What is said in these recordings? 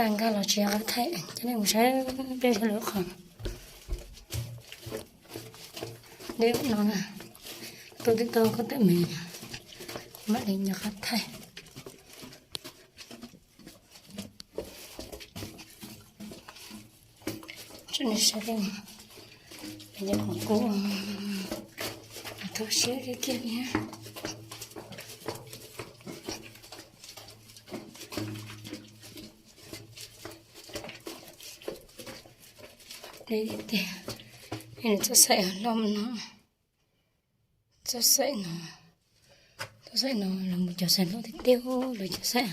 Tag nkag los tsis yog qab thaij, coj nej mus saib peb sawv daws qhov dej no na. Tuaj twb tau koj tawm me, mam li nyob qab thaij. Tso nej saib, nyob qhov kub, tu siab kiag kiag li. Deb tiag tiag. Txoj xaim loj no, txoj xaim no, txoj xaim no los mus cov xaim loj tiag tiag, lawv cov xaim.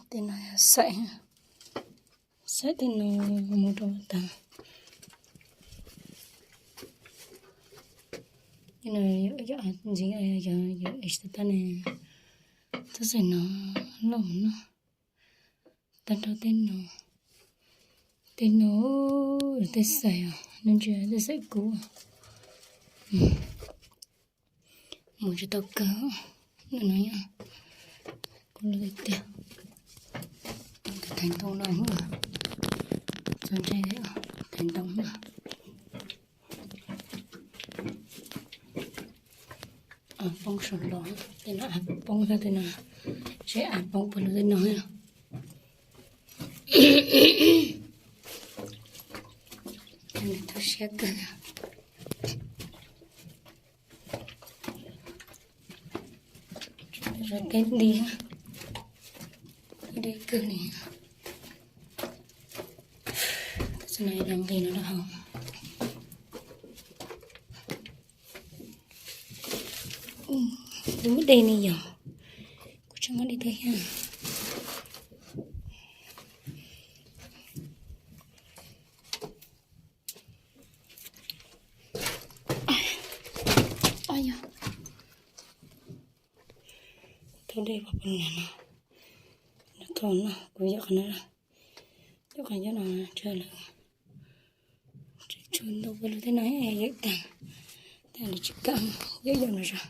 Tej no yog xaim, xaim tej no mus rau tag. Ntxiv yog tsis tau tag ne, txoj xaim no loj no, tag nrho tej no, tej no, tej xaim os, nej ntsia tej xaim kub. Mus tsis tau kawg, no no, kub lug tiag tiag. Tus theev ntoo no, txog ntse, theev ntoo no. Av poob saum los, tej no av poob, tej no seb av poob puas lug tej no. Tu siab kawg. Zov teb li, deb kawg li. Tab sis no yog nqis no rau hauv. Twb muaj dej ne yom, kuv tseem muab dej tag thiab. Thauj dej puag pem no, no thauj no, kuv yog qhov no, yog qhov nyob no tsawg lawm. Tseem tshuav ntau puas lug tej no yawm tag, tej lawv tsis kam yawm yau no zog.